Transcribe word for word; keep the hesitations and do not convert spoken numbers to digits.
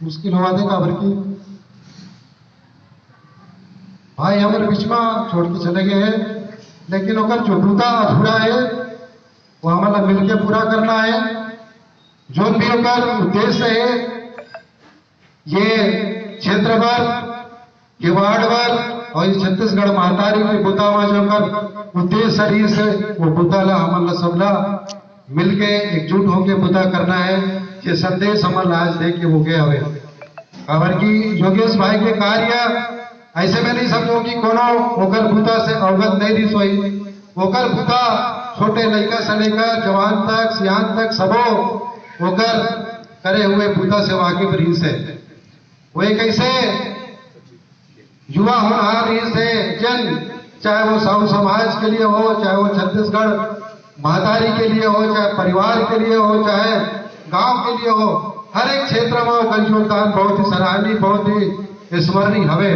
मुश्किल होवत हे, काबर कि भाई हमर बीच में छोड़ के चले गए हैं, लेकिन ओकर जो बूता अधूरा है, वो हमन ला मिलके पूरा करना है। जो भी ओकर उद्देश्य है, ये क्षेत्र बर, ये वार्ड बर और ये छत्तीसगढ़ महतारी के बूता में जो ओकर उद्देश्य रहिस हे, वो बूता ला हमन ला सबला मिलके एकजुट होके बूता करना है। ये संदेश हमन ला आज दे के वो गए हवे। काबर कि योगेश भाई के कार्य ऐसे में नहीं समझो कि कोनो ओकर बूता से अवगत नहीं रहिस होही। ओकर बूता छोटे लइका से लेकर जवान तक, सियान तक सबो ओकर करे हुए बूता से वाकिफ रहिस हे। वो एक ऐसे युवा होनहार रहिस हे, जन, चाहे वो साहू समाज के लिए हो, चाहे वो छत्तीसगढ़ महतारी के लिए हो, चाहे परिवार के लिए हो, चाहे गांव के लिए हो, हर एक क्षेत्र में ओकर योगदान बहुत ही सराहनीय, बहुत ही स्मरणीय हवे।